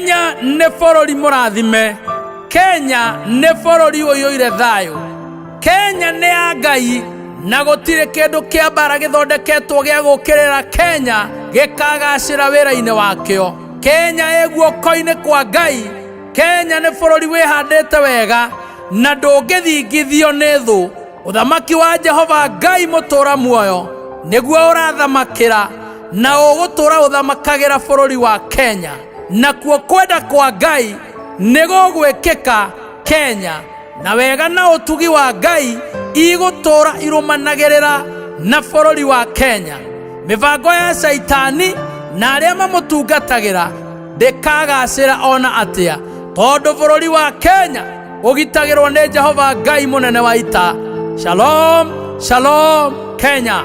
Kenya nĩ bũrũri mũrathime. Kenya nĩ bũrũri ũiyũire thayũ. Kenya nĩ ya Ngai na gũtirĩ kĩndũ kĩa mbara gĩthondeketwo gĩa gũũkĩrĩra Kenya gĩkagacĩra wĩra-inĩ wakĩo. Kenya ĩ guoko-inĩ kwa Ngai. Kenya nĩ bũrũri wĩhandĩte wega na ndũngĩthingithio nĩ thũ. Ũthamaki wa Jehova Ngai mũtũũra muoyo nĩguo ũrathamakĩra na ũgũtũũra ũthamakagĩra bũrũri wa Kenya. Nakuo kwenda kwa Ngai nĩ gũgwĩkĩka Kenya, na wega na ũtugi wa Ngai igũtũũra irũmanagĩrĩra na bũrũri wa Kenya. Mĩbango ya Caitani na arĩa mamũtungatagĩra ndĩkagacĩra ona atĩa, tondũ bũrũri wa Kenya ũgitagĩrwo nĩ Jehova Ngai mũnene wa ita. Shalom, shalom Kenya.